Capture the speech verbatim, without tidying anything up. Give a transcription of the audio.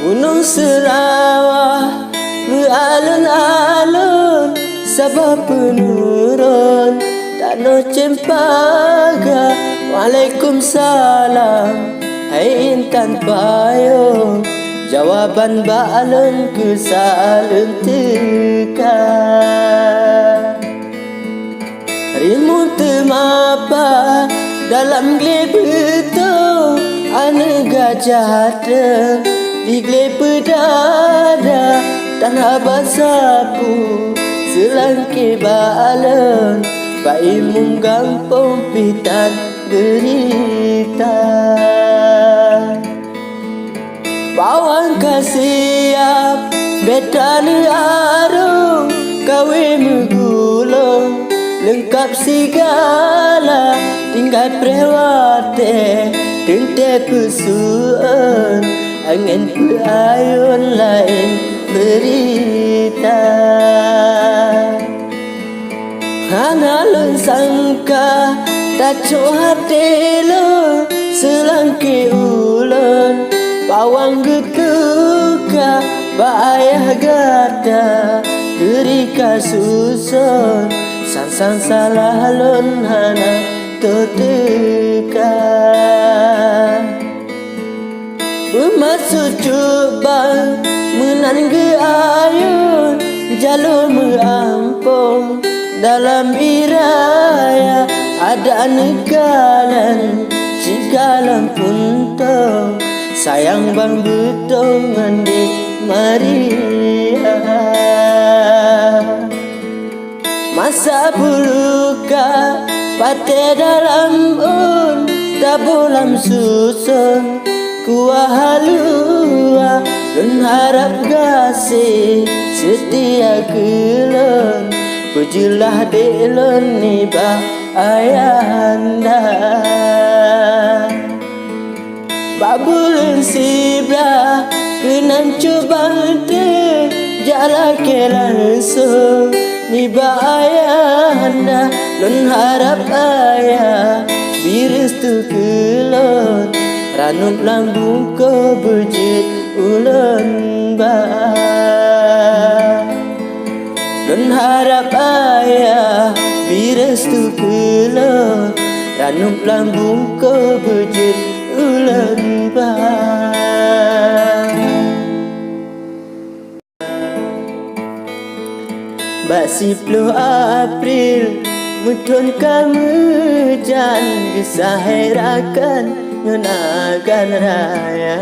Gunong Seulawah meualon-alon, saboh peunurôn Tanoh Cempaka. Waalaikumsalam, hai intan payong, jawaban bak lôn keu saleuem teuka. Rimueng teumapa dalam glé beutông, aneuk gajah treung di glé peudada. Tan haba sapeue seulangké bak lôn, bak imeum gampông pih tan geurita. Bawang ka siap, bèk taneuk arông, kawé meugulông, leungkap sigala, tinggai preh watèe, teuntèe peusu-ôn, angén peuayôn laén beurita. Hana lôn sangka tacok até lôn, seulangké ulôn pawang geuteuka bak ayah gata, geuri ka susôn, sang-sang salah lôn hana teuka. Beumaksud cuba meunan geuayôn, jaloe meuampông dalam iraya, adat neukalon sikalon puntông, sayang ban beutông ngon di Maria. Masa peuluka patéh dalam ôn, taboh lam susôn kuah haluwa. Lôn harab gaséh seutia keu lôn, peujeulaih dék lôn nibak ayahanda. Bak buleuen siblaih keunan cubang teuh, jak lakèe langsông nibak ayahanda. Lôn harab ayah bri restu keu lôn, ranub lam bungkôh beujeuet ulôn ba. Lôn harab ayah bri restu keu lôn, ranub lam bungkôh beujeuet ulôn ba. Bak siploh April meuthôn ka meujan, geusahe rakan ngon agan raya.